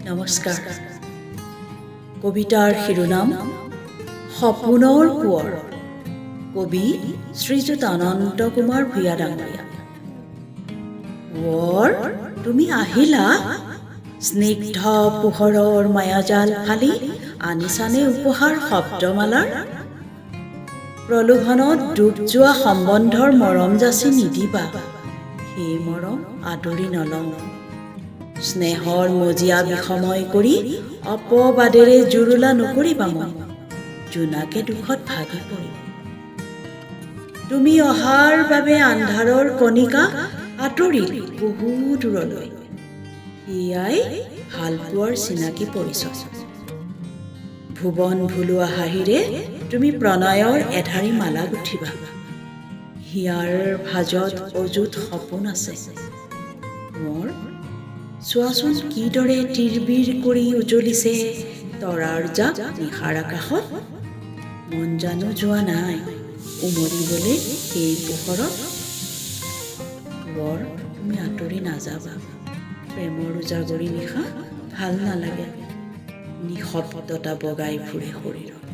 নমস্কাৰ। কবিতাৰ শিৰোনাম সপোনৰ কোঁৱৰ। কবি শ্ৰীযুত অনন্ত কুমাৰ ভূঞা ডাঙৰীয়া। কোঁৱৰ, তুমি আহিলা। স্নিগ্ধ পোহৰৰ মায়াজাল ফালি আনিছানে উপহাৰ শব্দমালাৰ? প্ৰলোভনত ডুব যোৱা সম্বন্ধৰ মৰম যাচি নিদিবা, সেই মৰম আদৰি নলওঁ। স্নেহৰ মজিয়া বিষময় কৰি অপবাদেৰে জুৰুলা নকৰিবা মোক, জোনাকে দুখত ভাগি পৰিব। তুমি অহাৰ বাবে আন্ধাৰৰ কণিকা আঁতৰিল বহু দূৰলৈ। সেয়াই ভালপোৱাৰ চিনাকি পৰিচয়। ভুৱন ভুলোৱা হাঁহিৰে তুমি প্ৰণয়ৰ এধাৰি মালা গুঠিবা। হিয়াৰ ভাঁজত অযুত সপোন আছে মোৰ। চোৱাচোন, কিদৰে তিৰবিৰ কৰি উজলিছে তৰাৰ জাক নিশাৰ আকাশত। মন জানো যোৱা নাই উমলিবলৈ সেই পোহৰত? বৰ, তুমি আঁতৰি নাযাবা। প্ৰেমৰ উজাগৰী নিশা ভাল নালাগে, নিঃশব্দতা বগাই ফুৰে শৰীৰত।